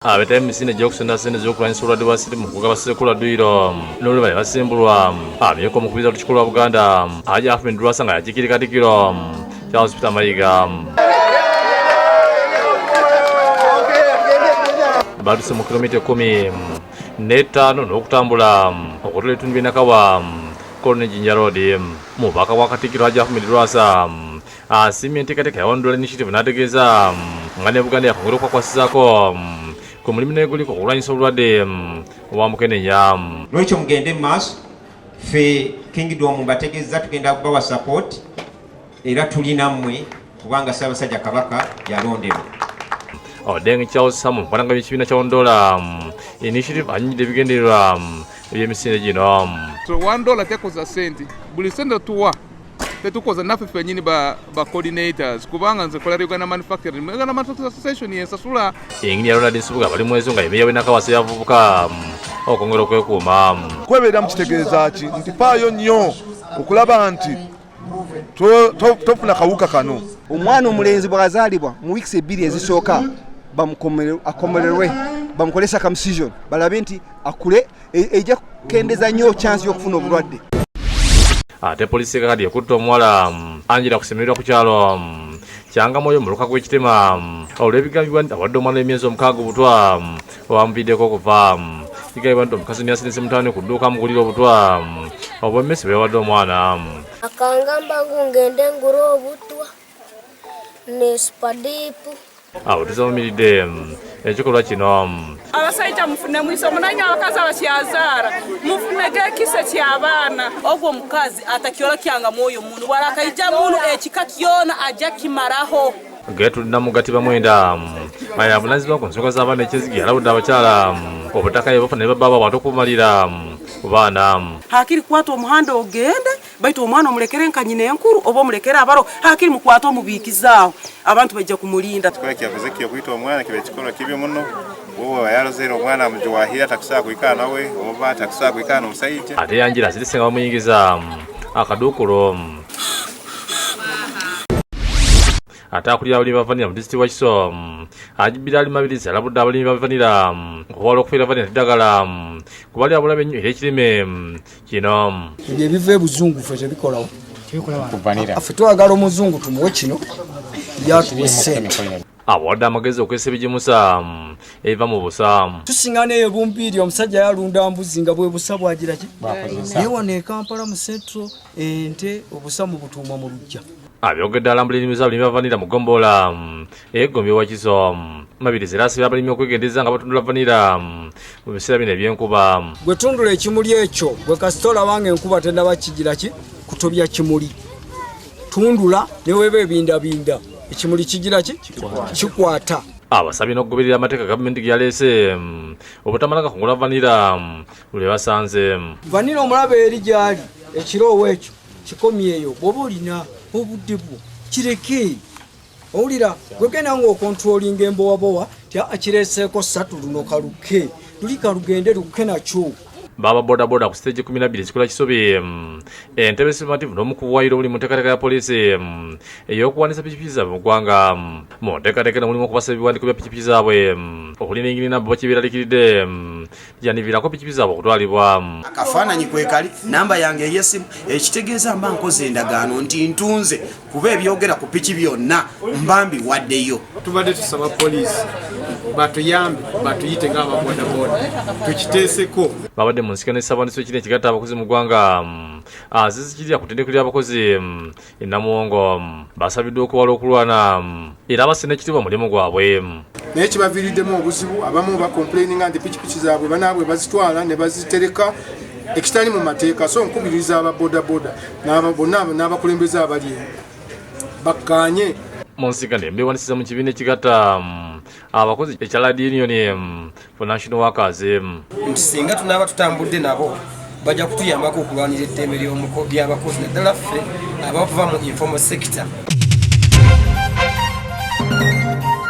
Abetaba emisinde gy'okusonda ssente z'okulwanyisa obulwadde bwa siriimu mu kugaba ssekula dduyiro n'oluvannyuma ne basimbulwa. Amyuka omukubiriza w'olukiiko lwa Buganda, Hajji Ahmed Lwasa nga yakiikirira Katikkiro Charles Peter Mayiga. Batuse mu kilomita 15 n'okutambula okutula ebitundu by'e Nakawa, Koloni Jinja Road. Mu bubaka bwa Katikkiro Hajji Ahmed Lwasa asiimye enteekateeka ya One Dollar Initiative n'ategeeza nga ne Buganda yakwongera okukakwasizaako ku mulimu neguliko okulwanyisa obulwadde obwa mukenenya. Lwekyo mugende mu maaso, ffe Kingdom mbategeeza tugenda kubawa support era tuli nammwe kubanga Ssaabasajja Kabaka yalondebwa. Odeng Charles Samu mukulanga by'ekibiina kya One Dollar Initiative annyonnyodde ebigendererwa eby'emisinde gino. So One Dollar tekoza sente, buli sente tuwa tetukoza naffe ffennyini ba coordinators, kubanga nze kola Uganda Manufacturing, Uganda Manufacturing Association yensasula. Engineer Ronald Nsubuga bali mwezo nga yemeya w'enakawasa y'abavubuka okwongera okwekuuma. Kwebeera mukitegeeza ki nti faayo nnyo okulaba nti tofuna kawuka kano. Omwana omulenzi bw'azaalibwa mu weeks 2 ezisooka akomererwe, bamukole circumcision balabe nti akule, ejja kukendeza nnyo chance y'okufuna obulwadde. Ate poliisi kakati ekutte omuwala Angela kusemererwa ku kyalo Kyangamoyo mu luka gw'Ekitema olw'ebigambibwa nti awadde omwana w'emyezi 6 obutwa obamuviiddeko okuva. Kigambibwa nti omukazi yasinise mutabani ku dduuka amugulira obutwa obw'emmese bwe yawadde omwana. Akangamba ngu ngende ngure obutwa ne spadipu. Awo tuzamumiridde ekikolwa kino. Abasajja mufune mwiso munanya abakazi abakyazaara mufunege ekise ky'abaana. Ogwo omukazi atakiora kyanga mwoyo muntu warakaija muntu ekika kyona ajja kimaraho. Gertrude Namugati Bamwenda aya avunanyizibwa ku nsonga z'abaana ekyezigi alabudde abakyala obutaka bye bafuna ne babba baabwe okubumalira ku baana. Hakiri kwata omuhanda ogende baitu omwana omulekere nka nyina enkuru oba omulekere abaro hakiri mukwata omubiikizaaho abantu bajja kumulinda. Kikolwa kyakoze kyo kwita omwana kibe kikolwa kibi muno. Wowe yarozera omwana amujuwahira atakusobola kwikana nawe oba atakusobola kwikana n'omusajja. Ate yanjira azirise nga bamuyingiza akaduukulu. Ate akulira abalimi ba vanilla mu disitulikiti wa Kiso, Haji Bilal Mabirizi alabudde abalimi ba vanilla okwewala okufiira vanilla eddagala kuba lya bulabe nnyo eri ekirime kino. Ebyo ebiva ebuzungu ffe tebikolawo. Ffe twagala omuzungu tumuwe kino yatuwe ssente. Abawadde amagezi okwesa ebigimusa ebiva mu busa. Tusinga n'eyo Bumpiiri omusajja yalunda mbuzi nga bwe busa bwagira ki? Naye wano e Kampala mu Central ente obusa mu butuuma mu luggya. Abyogedde alambula ennimiro z'abalimi ba vanilla mu ggombolola ey'Eggombe wa Kiso. Mabirizi era asabye abalimi okwegendereza nga batundula vanilla mu biseera bino eby'enkuba. Gwe tundula ekimuli ekyo, gwe kasita olaba ng'enkuba tennaba kigira ki kutobya kimuli. Tundula ne weeba ebindabinda, ekimuli kigira ki kikwata. Abasabye n'okugoberera amateeka gavumenti ge yaleese obutamala gakungula vanilla buli basanze. Vanilla omulaba eri gy'ali ekiroowo ekyo kikomyeyo, bw'oba olina obudde bwo kireke. Owulira gwe genda ng'okontrolinga embowabowa ti akireeseeko 3 luno kaluke luli kalugende luke nakyo. Baba bodaboda ku siteegi 12 ezikola Kisobi, entebe Simativu n'omukubuwayiro buli mu nteekateeka ya poliisi ey'okuwandiisa pikipiki zaabwe mu ggwanga. Mu nteekateeka eno mulimu okubasaba ebiwandiiko bya pikipiki zaabwe okuli n'engeri namba bakibeeraliikiridde gyaniviirako pikipiki zaabwe okutwalibwa. Akafaananyi kwekali, namba yange ey'essimu ekitegeeza mba nkoze endagaano nti ntunze kuba ebyogera ku piki byonna mba mbiwaddeyo. Tubadde tusaba poliisi batuyambe batuyite ng'ababodaboda tukiteeseko. Babadde mu nsikano essabandiso ekiri ekigatta abakozi mu ggwanga azizikirira ku ttendekero ly'abakozi e Namuwongo. Basabiddwa okwewala okulwana era basse n'ekitiibwa mu mulimu gwabwe. Naye kibaviiriddemu obuzibu, abamu bakomplaininga nti pikipiki zaabwe banaabwe bazitwala ne bazitereka ekitali mu mateeka. So nkubiriza aba bodaboda bonna n'abakulembeze abali eno bakkaanye. Mu nsikano embeewanisiza mu kibiina ekigatta abakozi ekya Allied Union for National Workers. Nti singa tunaaba tutambudde nabo bajja kutuyambako okulwanira eddembe ly'abakozi naddala ffe abava mu informal sector.